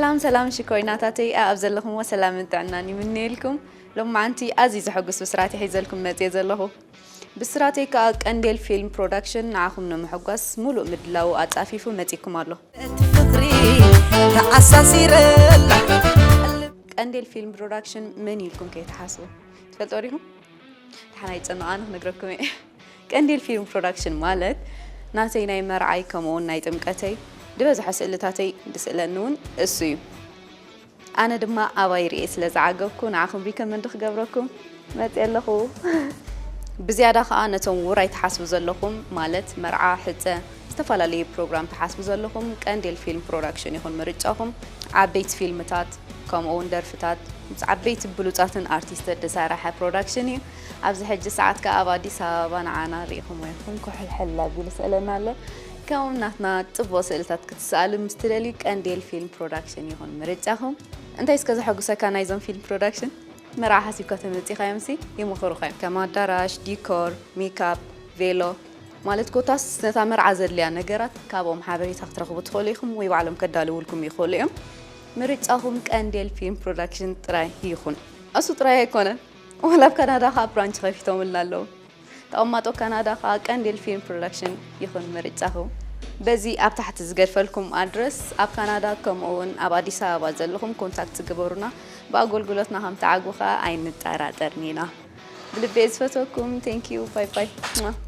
ሰላም ሰላም ሽኮሪናታተይ ኣብ ዘለኹምዎ ሰላምን ጥዕናን ይምነየልኩም። ሎማዓንቲ ኣዝዩ ዘሐጉስ ብስራት ሒዘልኩም መፅየ ዘለኹ። ብስራተይ ከዓ ቀንዴል ፊልም ፕሮዳክሽን ንዓኹም ንምሕጓስ ሙሉእ ምድላዉ ኣፃፊፉ መፂኩም ኣሎ። እቲ ፍቕሪ ተኣሳሲረላ ቀንዴል ፊልም ፕሮዳክሽን መን ኢልኩም ከይትሓስቡ ትፈልጦ ዲኹም? ሓና ይጨንቕ ኣነ ክነግረኩም እየ። ቀንዴል ፊልም ፕሮዳክሽን ማለት ናተይ ናይ መርዓይ ከምኡውን ናይ ጥምቀተይ ዝበዝሐ ስእልታተይ ዝስእለኒ እውን እሱ እዩ። ኣነ ድማ ኣባይ ርኤ ስለ ዝዓገብኩ ንዓኹም ሪከመንድ ክገብረኩም መፅየ ኣለኹ። ብዝያዳ ከዓ ነቶም ውራይ ትሓስቡ ዘለኹም ማለት መርዓ፣ ሕፀ፣ ዝተፈላለዩ ፕሮግራም ትሓስቡ ዘለኹም ቀንዴል ፊልም ፕሮዳክሽን ይኹን ምርጫኹም። ዓበይቲ ፊልምታት ከምኡ እውን ደርፍታት ምስ ዓበይቲ ብሉፃትን ኣርቲስት ዝሰራሐ ፕሮዳክሽን እዩ። ኣብዚ ሕጂ ሰዓት ከዓ ኣብ ኣዲስ ኣበባ ንዓና ርኢኹም ወይ ኹም ኩሕልሕል ኣቢሉ ስእለና ኣሎ። ከምኡ ናትና ፅቡቕ ስእልታት ክትሰኣሉ ምስ ትደልዩ ቀንዴል ፊልም ፕሮዳክሽን ይኹን ምርጫኹም። እንታይ እስከ ዘሐጉሰካ ናይዞም ፊልም ፕሮዳክሽን? መርዓ ሓሲብካ ተመፂኻ ዮምሲ ይምኽሩኻ እዮም። ከም ኣዳራሽ፣ ዲኮር፣ ሜካፕ፣ ቬሎ ማለት ኮታስ ነታ መርዓ ዘድልያ ነገራት ካብኦም ሓበሬታ ክትረኽቡ ትኽእሉ ኢኹም ወይ ባዕሎም ከዳልውልኩም ይኽእሉ እዮም። ምርጫኹም ቀንዴል ፊልም ፕሮዳክሽን ጥራይ ይኹን። እሱ ጥራይ ኣይኮነን፣ ዋላ ኣብ ካናዳ ከዓ ብራንች ከፊቶምልና ኣለዉ። ተቐማጦ ካናዳ ከዓ ቀንዴል ፊልም ፕሮዳክሽን ይኹን ምርጫኹም። በዚ ኣብ ታሕቲ ዝገድፈልኩም ኣድረስ ኣብ ካናዳ ከምኡ እውን ኣብ ኣዲስ ኣበባ ዘለኹም ኮንታክት ግበሩና። ብኣገልግሎትና ከም ተዓግቡ ከዓ ኣይንጠራጠርን ኢና። ብልቢ እየ ዝፈትወኩም። Thank you. Bye bye.